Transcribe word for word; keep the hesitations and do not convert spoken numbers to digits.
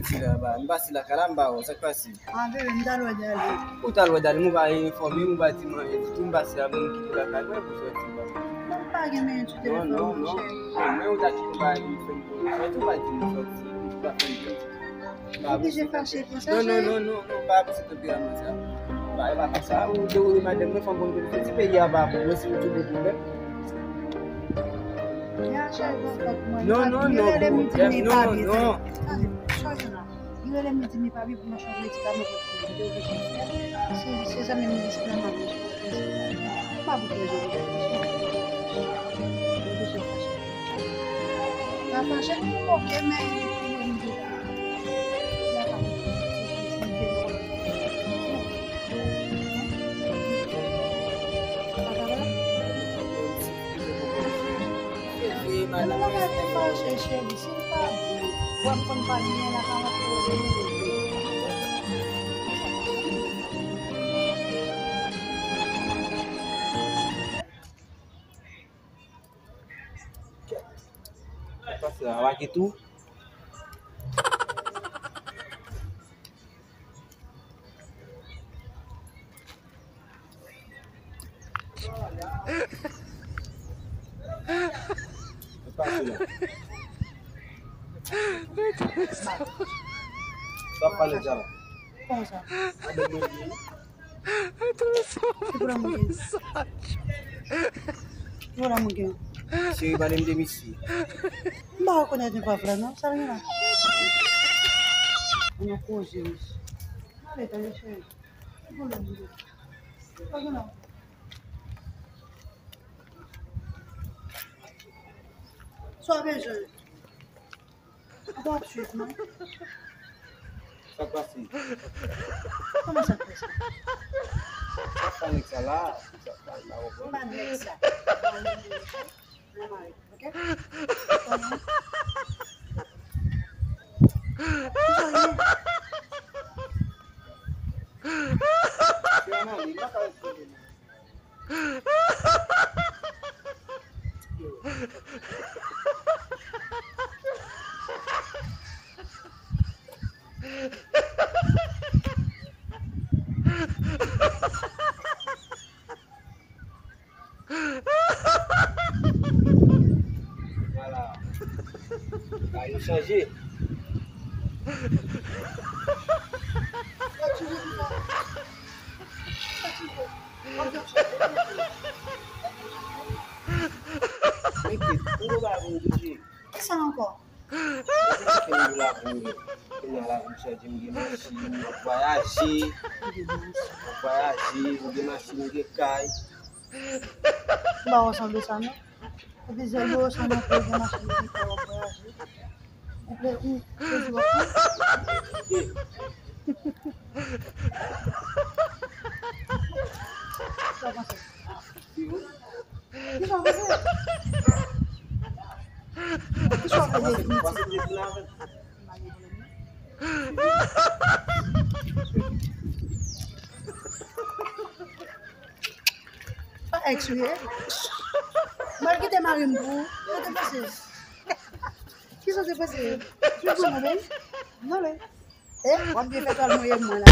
Pase la, ba, m pase lakay la, m pa wè w, sa k pase? A, bebe, m t al wè Darline. Ou t al wè Darline, ou pa enfòme m, ou pa di m anyen ditou, m pase a, m kite w lakay mwen pou sòti, ba. Non, m pa gen menm ti telefòn, non, non, cheri. Non, men ou ta kite m ba li fè m pou sòti, ou pa di m sòti, ou pa fè m sòti. Ou oblije fache konsa, cheri. Non, non, non, non, non, pa pou se tanperaman sa. Ba, e pa konsa, ou te ou madanm mwen, fò m konn kote soti, peyi a pa pou mwen, si ou toujou pwoblèm. Ya, cheri, pa fòt mwen. Non, non, non, non, non. Tande, chwazi la. Li rele m, li di m li pa byen pou m al chanje medikaman pou li. Li oblije fè. Se, se zanmi m, li se zanmi m. Pa pou prezon. Li oblije fache. Pa fache, oke, men li di la. Li pa fache. Mwen pa ka fache, cheri, si l pa byen, w ap konn pa byen la, pa wè pwoblèm. Pase la, w a gen tou. Pase la. Sa pale dja la. Kòman sa? Ki pwoblèm ou gen? Ki pwoblèm ou gen? Cheri, pale m de misye. M pa rekonèt nou pa vle non. Sa l gen la? Ou nan koze, mesye. Ale, tande, cheri. Ki pwoblèm ou gen? Pa gen non. Sa w bezwen? Ou pa ap swiv mwen? Sa k pase? Kòman sa k pase? Sa k pa nèg sa la? Sa k pa la, ou konprann? Pa nèg sa. Mwen mare, oke? Kisa w ye? Se anale, m pa ka ret kote nou. Vwala. Bagay yo chanje. Mete, ou pa vin touche. Kisa ankò? Mete, kite m di la pou ou. Kounye a la, m chanje, m gen machin, m ap vwayaje. M ap vwayaje, m gen machin, m gen kay. M pa wè w sanble sa, non. Epi zèl yo sanble pou gen machin ki fè w ap vwayaje. Ou plè, ou plezi w ap pran. Sa w panse? Kisa w panse? Kisa w panse? Pa ex ou ye? Mwen kite mari m pou ou. Sa w te panse? Kisa w te panse? Sou pou mwen, baby? Non, men. Eh, w ap byen fè tòl mwen ye mwen la.